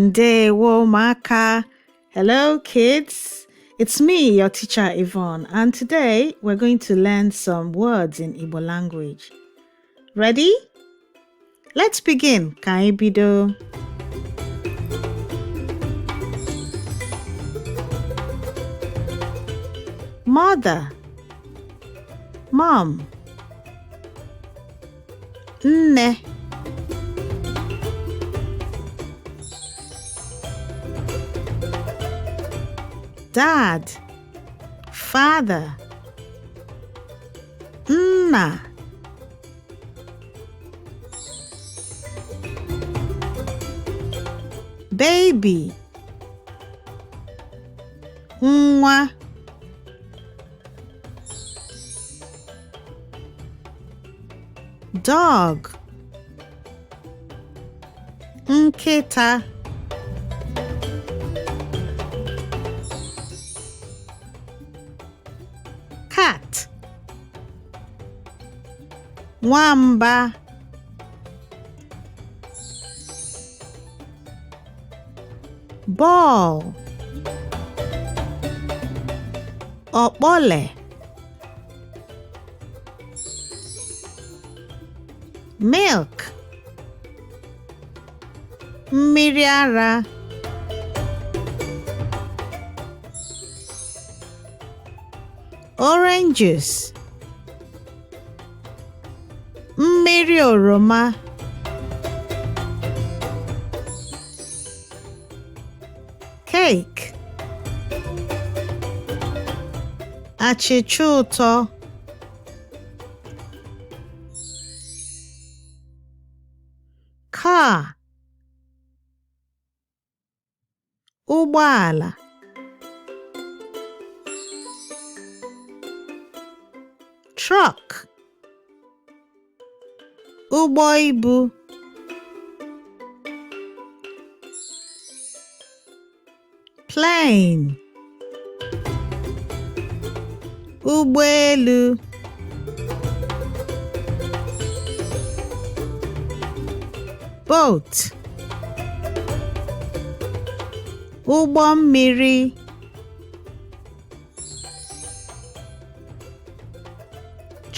Ndewo ụmụaka. Hello kids. It's me, your teacher Yvonne, and today we're going to learn some words in Igbo language. Ready? Let's begin. Ka anyị bido. Mother, mom, nne. Dad, father, nna. Baby, nwa. Dog, nkịta. Cat, nwamba. Ball, ọkpọle. Milk, mmiri ara. Orange juice, mmiri oroma. Cake, achịcha ụtọ. Car, ụgbọala. Truck, ụgbọ ibu. Plane, ụgbọelu. Boat, ụgbọ mmiri.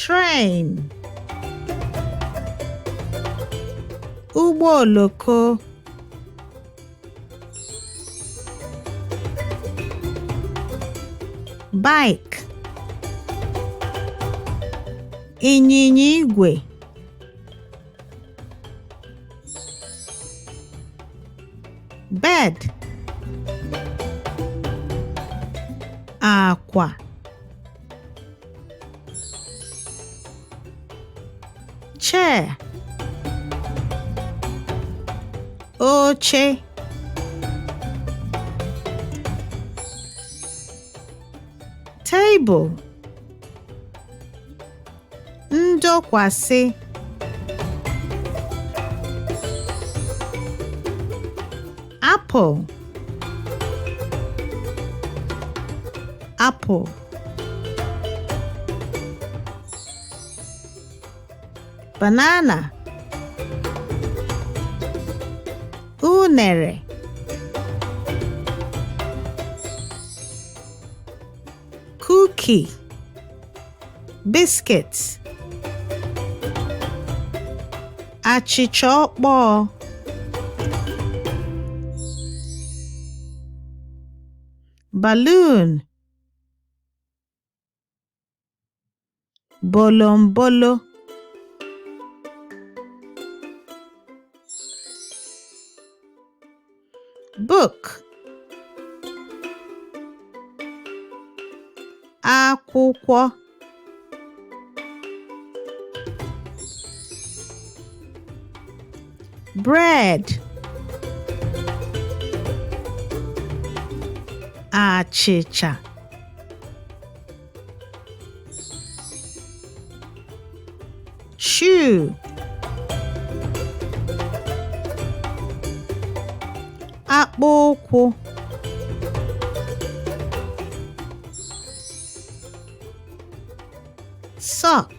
Train, ụgbọ oloko. Bike, ịnyịnya igwe. Bed, akwa. Chair, oche. Table, ndọkwasị. Apple, apple. Banana, unere. Cookie, biscuits. Achịcha ọkpọọ. Balloon, bolombolo. Book, akwụkwọ. Bread, achịcha. Shoe, akpụ ụkwụ. Sock,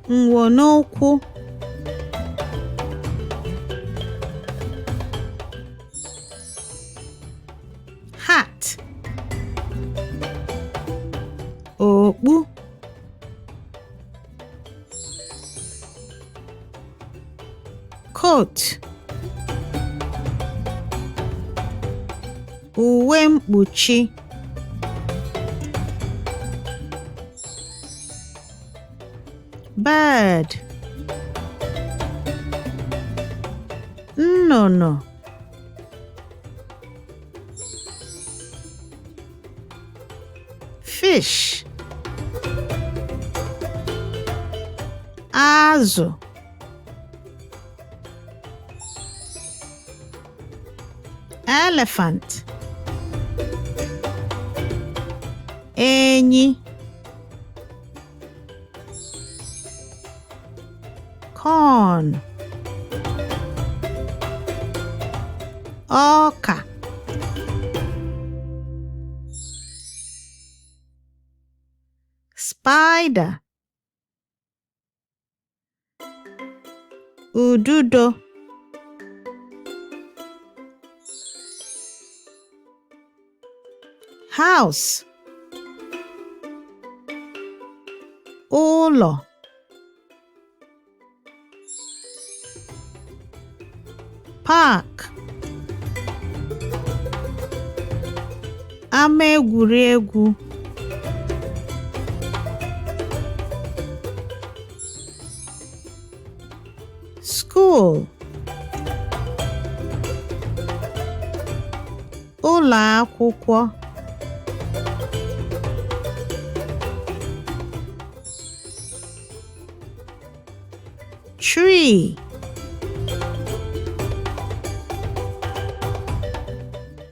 nwo n'ụkwụ. Coat. Uwe mkpuchi. Bird. Nnụnụ. Fish. Azụ. Elephant. Enyi. Corn. Ọka. Spider. Ududo. House. Ụlọ. Park. Ama egwuregwu. School. Ụlọ akwụkwọ. Tree.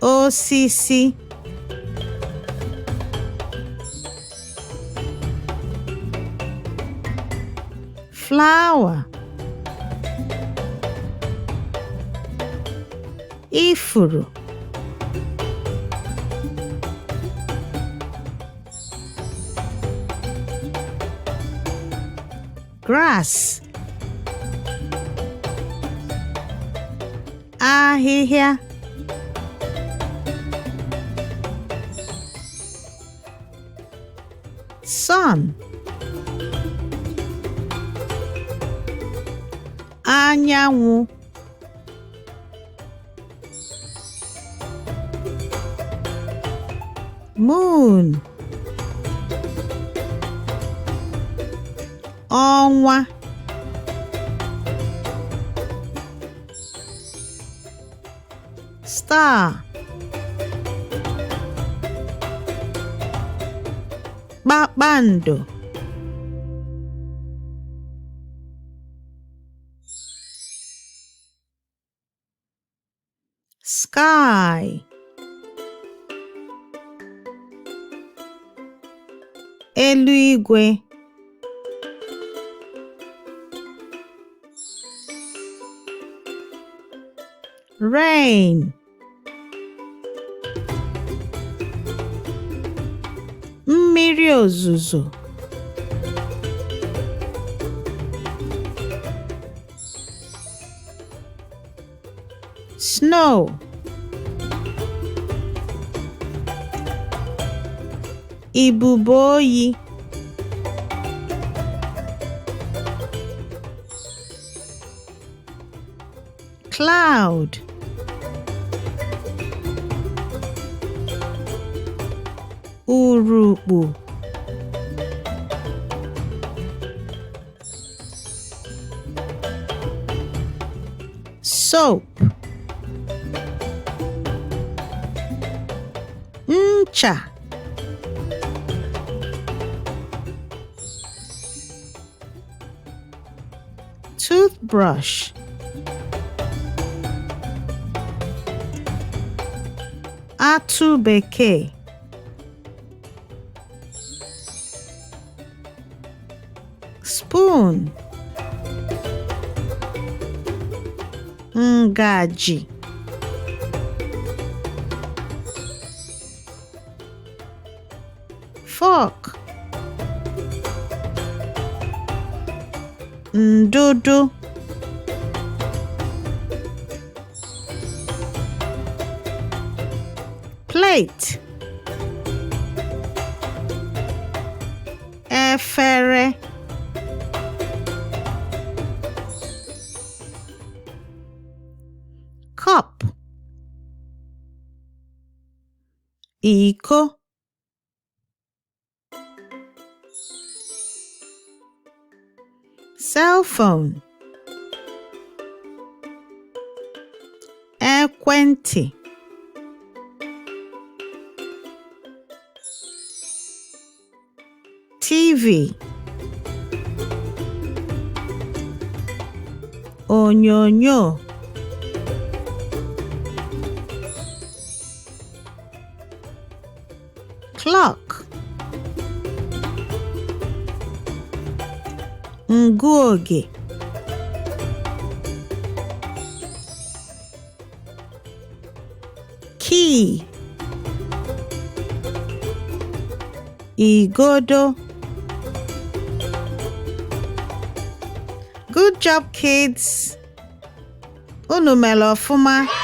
Osisi. Flower. Ifuru. Grass. Ahịhịa. Sun. Anyanwụ. Moon. Ọnwa. Star. Kpakpando. Sky. Eluigwe. Rain. Mmiri ozuzo. Snow. Ibubo oyi. Cloud. Urukpu. Soap. Ncha. Toothbrush. Atụ bekee. Spoon. Ngaji. Fork. Ndụdụ. Plate. Efere. Cup. Iko. Cell phone. Ekwentị. TV. Onyonyo. Clock. Ngụoge. Key. Igodo. Good job, kids. Unu mere ọfụma.